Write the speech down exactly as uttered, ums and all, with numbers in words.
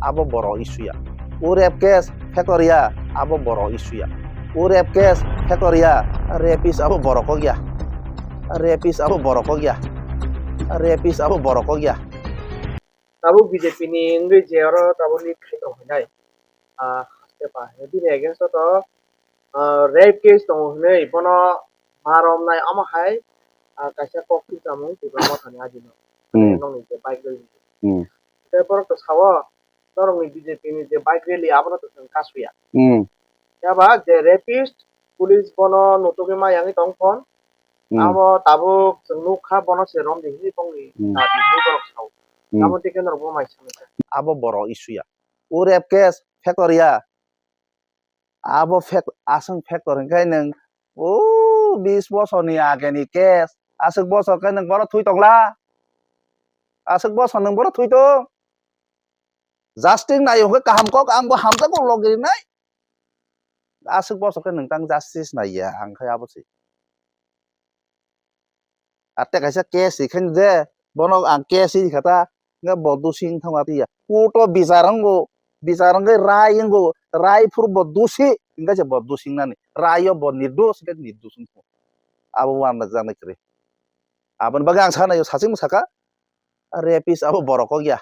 abo borok issue ya. O rape case factor ya, abo borok issue ya. O rape case factor ya, rapist abo borok kok ya. Rapist abo borok kok ya. Rapist abo borok kok ya. Tabuk B J P ni wngwi je oro tabuk lead khai tong hinai. Ah, haste pa. Bini against o to, ah, rape case tongo hinwi bono ma romnai omo hai, ah, kaisa kok twi chamung Tipra Mothani ajino. Hmm. Nokni je bike rally. Hmm. Tei borok to sao, norokni B J P ni je bike rally abono to chwng kasuya. Hmm. Yaba je rapist, police bono nutugwi ma yangwi tong phon. Hmm. Abo tabuk chwng nukha bono se romdi hinwi bongni Hmm. dabi hinwi borok sao. Hmm. Abo tei khe norok bo mai sanai kha. Abo borok issue ya. O rape case factor ya. Abo fact, aswk factor hwnkhe nwng, o bis bosorni ageni case, aswk bosor khe nwng bono thwi tongla? Aswk bosor nwng bono thwi tong? Justice nai hwnkhe kaham kok, ang bo hamjakgo logi rinai. Aswk bosor khe nwng tang justice naiya, ang khe abo se. Ate kaisa case ikhen je, bono ang case ikha ta, hwnkhe bo dusi wngthangma tiya. Court o bichar wngo, bichar wngwi rai wngo, rai phuru bo dusi, hwnkhe se bo dusi wngnani. Rai o bo nirdos, hwnkhe nirdos wngkho. Abo uanjaknai kwrwi. Aboni bagwi ang sanai, sachimo saka, rapist abo borok kok ya.